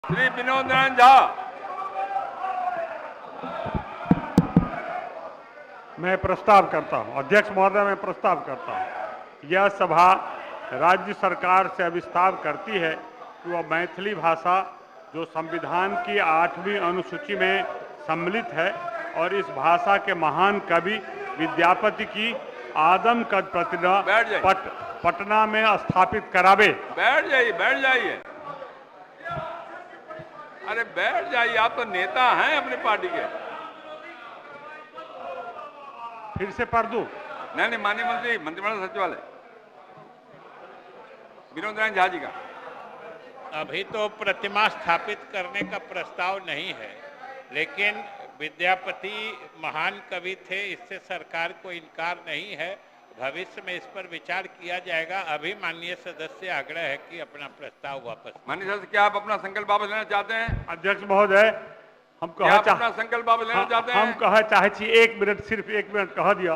श्री विनोद नारायण झा। मैं प्रस्ताव करता हूं, अध्यक्ष महोदय, मैं प्रस्ताव करता हूं, यह सभा राज्य सरकार से अभिस्ताव करती है कि वह मैथिली भाषा, जो संविधान की 8वीं अनुसूची में सम्मिलित है और इस भाषा के महान कवि विद्यापति की आदम कद प्रतिमा बैठ जाइए। पटना में स्थापित करावे। बैठ जाइए, बैठ जाइए, अरे बैठ जाइए, आप तो नेता हैं अपनी पार्टी के। फिर से पढ़ दूं? नहीं नहीं, माननीय मंत्री, मंत्रिमंडल सचिवालय, विनोद नारायण झा जी का। अभी तो प्रतिमा स्थापित करने का प्रस्ताव नहीं है, लेकिन विद्यापति महान कवि थे, इससे सरकार को इनकार नहीं है। भविष्य में इस पर विचार किया जाएगा। अभी माननीय सदस्य आग्रह है कि अपना प्रस्ताव वापस। माननीय सदस्य, क्या आप अपना संकल्प वापस लेना चाहते हैं? अध्यक्ष महोदय, हम क्या कह आप अपना संकल्प वापस लेना चाहते हम हैं? कह चाहे छी, एक मिनट, सिर्फ एक मिनट कह दिया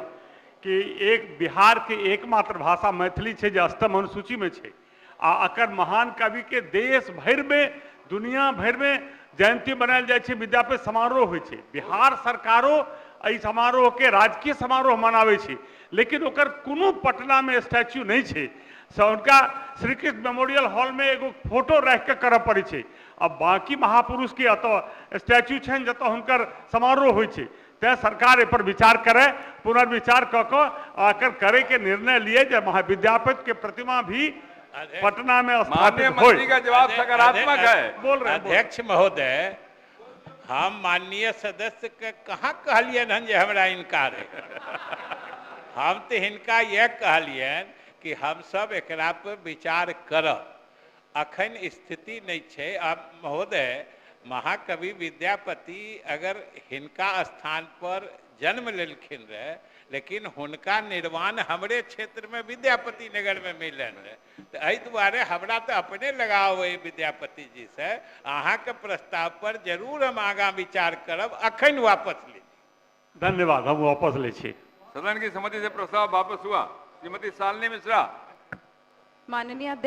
कि एक बिहार के एकमात्र भाषा मैथिली छै जे अष्टम अनुसूची में छै आ अकर महान कवि के देश भरि में, दुनिया भरि में जयंती मनायल जाइ छै, विद्यापति समारोह होइ छै। बिहार सरकारो एहि समारोह के राजकीय समारोह मनाबै छै, लेकिन ओकर कोनो पटना में स्टैच्यू नहि छै। से हुनका श्री कृष्ण मेमोरियल हॉल में एगो फोटो राखि कऽ करऽ पड़ै छै। आ बाकी महापुरुष के एतऽ स्टैच्यू छनि जतऽ हुनकर समारोह होइ छै। तें सरकार एहि पर विचार करे, पुनर्विचार कऽ कऽ आ एकर करे के निर्णय लिए जे महाविद्यापति के प्रतिमा भी पटना में माननीय स्थापित मंत्री होय। का जवाब सकारात्मक है। बोल रहे हैं, बोल रहे हैं। अध्यक्ष महोदय, हम माननीय सदस्य के कहाँ कहलियन हन जे हमरा इनकार है? हम तो हिनका यह कहलियन कि हम सब एकरा पर विचार करब, अखन स्थिति नहीं छै। अब महोदय, महाकवि विद्यापति अगर हिनका स्थान पर जन्म लेलखिन रहे, लेकिन हुनका निर्वाण हमरे क्षेत्र में विद्यापति नगर में मिलन रहे, तो एहि दुआरे हमरा तो अपने लगाव अइ विद्यापति जी से। अहाँके प्रस्ताव पर जरूर हम आगाँ विचार करब, अखन वापस ली। धन्यवाद, हम वापस लै छी। सदन की सहमति से प्रस्ताव वापस हुआ। श्रीमती शालिनी मिश्रा। माननीय अध्यक्ष।